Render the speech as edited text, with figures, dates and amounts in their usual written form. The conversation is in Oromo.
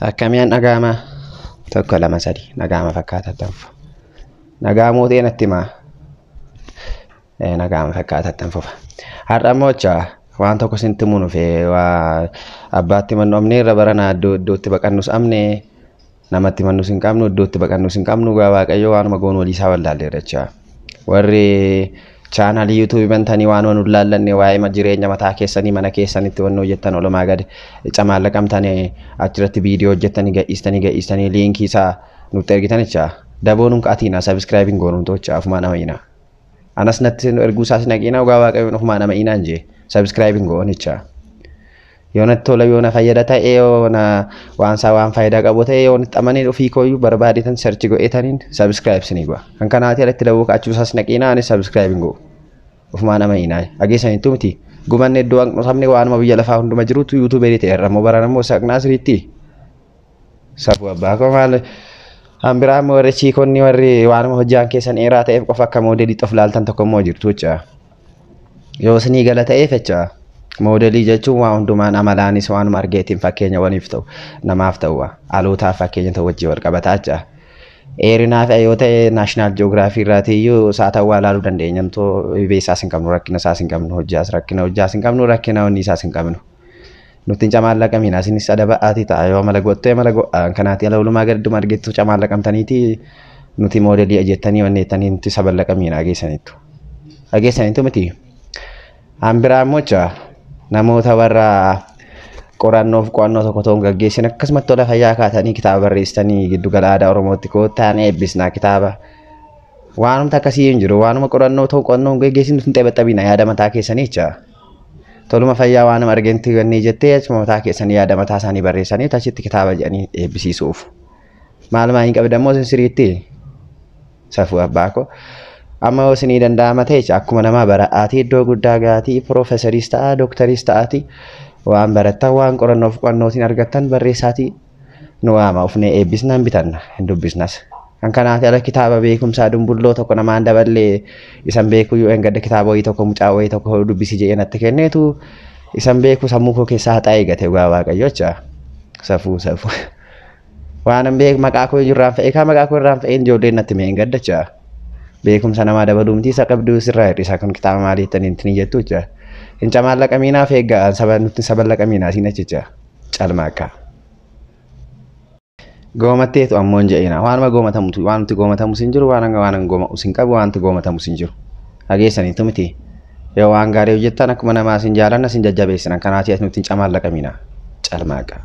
Akkamiin dhaga'ama? 1 2 3 naga'ama fakkaata fufa. Naga'amuu ta'e natti himaa. Naga'ama fakkaata fufa. Har'a immoo waan tokko isinitti himuu dhufee waa abbaatti mannu amne irra barana iddoo iddootti baqannus amne namatti mannus hin qabnu iddootti baqannus hin qabnu gaa Waaqayyo waanuma goonu walii isaa wallaalleerra jecha. Warri chaanaalii yuutuubii bantanii waan nu laallanne waa'ee jireenya mataa keessanii mana keessanitti wanni hojjettan olumaa gadi camaallaqamtanii achirratti viidiyoo hojjettanii gadhiistanii liinkii isaa nutti ergitan jecha. Daboon hun ka'atiina sabiskiraayibiin goonuun tocha ofumaa nama hiina. Anas natti erguu isaas naqiina dhugaa Waaqayyoon ofumaa nama hiinaan jee sabiskiraayibiin goon jecha. Yoo natti tola yoo na fayyada ta'e yoo na waan isaa waan faayidaa qabu ta'e yoo natti amanee ofii kooyyuu barbaadetan sarchi godheetaniin sabiskiraayib sinii go'a. Kan kanaati alatti daboo ka'achuu isaas naqiina anis sabiskiraayibiin go'u. Ofumaa nama hiinaa dhageessaniittu miti. Gumanne iddoo haqnotamne waanuma biyya lafaa hunduma jirutu yuutuuberii ta'e irra immoo baran immoo saqnaa siriitti. Safuu abbaa koo maal An biraa immoo warri chiikonni warri waanuma hojjaan keessan dheeraa ta'eef qofa akka moodelii of laaltan tokko immoo jirtu jecha. Yoo isinii gala ta'eef jecha. Moodelii jechuun waa hundumaan amalaanis waanuma argeetiin fakkeenya waliif ta'u namaaf ta'u alootaaf fakkeenya ta'u wajjin wal qabataa jecha. Dheerinaaf yoo ta'e naashinaal ji'oogiraafii irraatiyyuu saatawwaa ilaaluu dandeenya. Namtoo dhibee isaas hin qabnu rakkina isaas hin qabnu hojjaas rakkina hojjaas hin qabnu rakkina onni isaas hin qabnu. Nutti hin camaallaqamiin asinis adaba'aatii ta'a yoo amala gottee amala go'aa kanaatii ala olumaa gadi argettu camaallaqamtaniiti nuti moodelii jettanii wanni jettanii nuti saballaqamiin dhageessaniittu. Dhageessaniittu miti. An biraa immoo namoota warra qorannoof qo'annoo tokko ta'uun gaggeessan akkasumatti tola fayyaa kaatanii kitaaba barreessitanii giddugala aadaa Oromootti koottaan eebbisnaa kitaaba. Waanumti akkasii hin jiru waanuma qorannoo ta'u qo'annoo gaggeessin nuti hin xabaxabina yaada mataa keessanii jecha. Toluma fayyaa waanuma argantii wanni jettee achuma mataa keessanii yaada mataa isaanii barreessanii achitti kitaaba jedhanii eebbisiisuuf. Maalumaa hin qabda immoo siriitti safuu abbaa koo. Amma yoo isinii danda'ama ta'e akkuma namaa bara'aatii iddoo guddaa gaatii piroofeesariis ta'a dooktariis ta'atii waan barattan waan qorannoof qo'annootiin argattan barreessaatii nu waama ufnee eebbisnaan bitanna hin dubbisnas. Kan kanaati ala kitaaba beekumsaa dumbulloo tokko namaan daballee isan beeku yoo engadda kitaaba wayii tokko mucaa wayii tokko dubbisi jedhee natti kenneetu isan beeku sammuu koo keessaa haxaa eegate dhugaa Waaqayyo jecha. Safuu safuu. Waan hin beeku maqaa koo irraan fe'ee kaa maqaa koo irraan fe'een ijoolleen natti mee engadda jecha. Beekumsa namaa dabaluu miti isa qabdu sirraa hir'isa kun kitaaba maalii jettanii ittiin jettu jecha. Hin camaallaqamiinaaf eeggaa saba nutti saballaqamiinaa siin achicha calma akka. Goomatteetu ammoo hin je'ina waanuma goomatamutu waan nuti goomatamus hin jiru waan hanga waan gooma'us hin qabu waanti goomatamus hin jiru. Dhageessaniitu miti. Yoo waan gaarii hojjettan akkuma namaa sin jaalanna sin jajjabeessina kanaatii as nutti hin camaallaqamiina calma akka.